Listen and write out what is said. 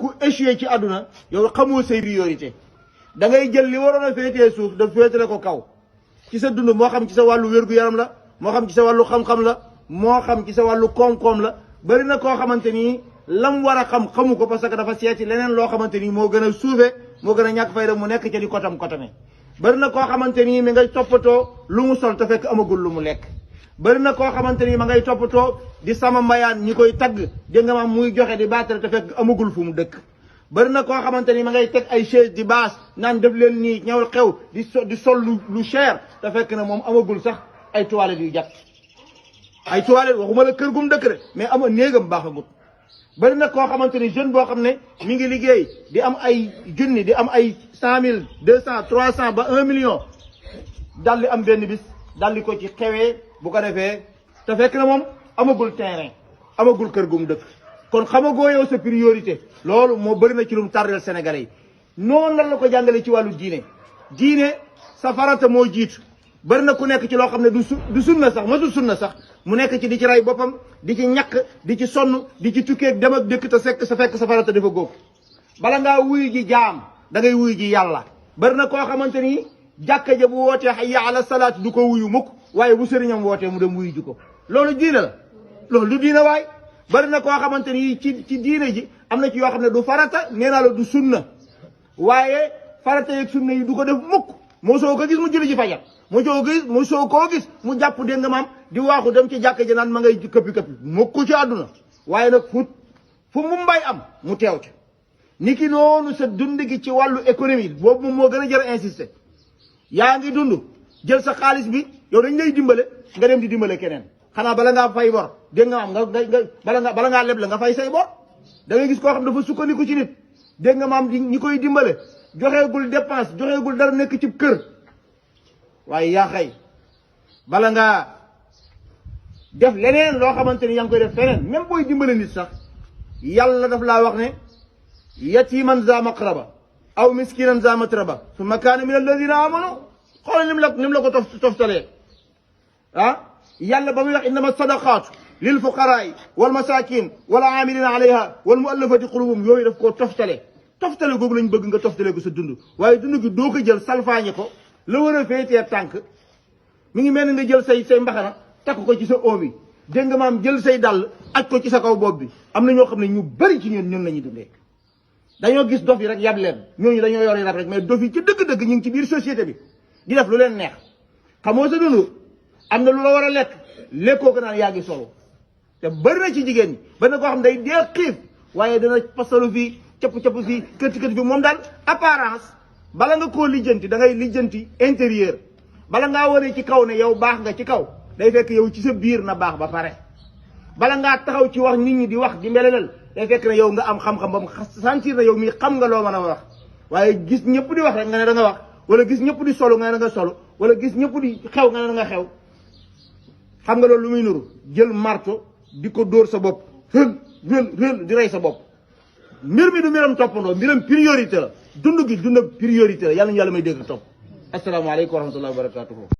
ku échoué ci àdduna yow xamoo say priorité da ngay jël li waroon a féetee suuf da féetale ko kaw ci sa dund moo xam ci sa wàllu wér-gu-yaram la moo xam ci sa wàllu xam-xam la moo xam ci sa wàllu koom-koom la bari na koo xamante ni lam war a xam xamu ko parce que dafa seeti leneen loo xamante ni moo gën a suufe moo gën a ñàkk fayda mu nekk ca di kotam kotame bari na koo xamante ni mi ngay toppatoo lu mu sol te fekk amagul lu mu lekk bari na koo xamante ni ma ngay toppatoo di sama mbayaan ñi koy tagg dégg nga maam muy joxe di baatale te fekk amagul fu mu dëkk bari na koo xamante ni ma ngay teg ay chaise di baas naan def leen nii ñëw xew di sol lu cher te fekk na moom amagul sax ay toilettes yu jàpp ay toilettes waxuma la kër gum dëkk rek mais ama néegam baaxagut bari na koo xamante ni jeune boo xam ne mi ngi liggéey di am ay junni di am ay 100 000 200 300 ba 1 million dal di am benn bis dal di ko ci xewee bu ko defee te fekk na moom amagul terrain amagul kër gum dëkk kon xamagoo yow sa priorité loolu moo bëri na ci lu mu tardel Sénégalais yi noonu la ko jàngale ci wàllu diine sa farata moo jiitu bëri na ku nekk ci loo xam ne du sunna sax masul sunna sax mu nekk ci di ci rey boppam di ci ñàkk di ci sonn di ci tukkee dem ak dëkk te fekk sa farata dafa góob bala ngaa wuyu ji jaam da ngay wuyu ji yàlla bëri na koo xamante ni jàkka ja bu wootee hayya ala salaat du ko wuyu mukk waaye bu sëriñam wootee mu dem wuyu ji ko loolu diine la loolu du diine waay bari na koo xamante ni ci diine ji am na ci yoo xam ne du farata nee naa la du sunna waaye farata yeeg sunna yi du ko def mukk moo soo ko gis mu julli ji fajar mu soo koo gis mu jàpp dégg nga maam di waaxu dem ci jàkka ji naan ma ngay këppi mukk ci àdduna waaye nag fu mu mbay am mu teew ca ni ki noonu sa dund gi ci wàllu économie boobu moom moo gën a jar insister yaa ngi dund jël sa xaalis bi yow dañ lay dimbale nga dem di dimbale keneen xanaa bala ngaa fay bor dégg nga maam bala ngaa leb la nga fay say bor da ngay gis koo xam dafa sukkandiku ci nit dégg nga maam ñi koy dimbale joxeegul dépense joxeegul dara nekk ci kër waaye yaa xëy bala ngaa def leneen loo xamante ni yaa ngi koy def feneen même booy dimbale nit sax yàlla daf laa wax ne yatiman za maqraba aw miskinan za matraba summa kaana min alladina amanu xoolal ni mu la ko toftalee ah yàlla ba muy wax innama sadaqaatu lil fuqaraai wal masakin wal amilina alayha wal muallafati qulubum yooyu daf koo toftale googu lañ bëgg nga toftale ko sa dund waaye dund gi doo ko jël salfaañe ko la war a féetee tànk mi ngi mel ni nga jël say mbaxana takk ko ci sa oom yi dégg nga maam jël say dàll aj ko ci sa kaw bopp bi am na ñoo xam ne ñu bëri ci ñun la ñuy dundee dañoo gis dof yi rek yab leen ñooñu dañoo yor rab rek mais dof yi ci dëgg-dëgg ñu ngi ci biir société bi di def lu leen neex xamoo sa dund am na lu la war a lekkoo ko naan yaa ngi solo te bëri na ci jigéen ñi bëri na koo xam day dee xiif waaye dana pasalu fii capp fii kërti fii moom daal apparence bala nga koo lijjanti da ngay lijjanti intérieur bala ngaa wane ci kaw ne yow baax nga ci kaw day fekk yow ci sa biir na baax ba pare bala ngaa taxaw ci wax nit ñi di wax di mbelelal day fekk ne yow nga am xam-xam ba mu sentir na yow mii xam nga loo mën a wax waaye gis ñëpp di wax rek nga ne da nga wax wala gis ñëpp di solo nga ne da nga solo wala gis ñëpp di xew nga ne da nga xew xam nga loolu lu muy nuru jël marto di ko dóor sa bopp rël di rey sa bopp mbir mi du mbiram toppandoo mbiram priorité la dund gi dund priorité la yàlla ñu yàlla may dégg topp asalaamaaleykum wa rahmatullahi wa barakatuhu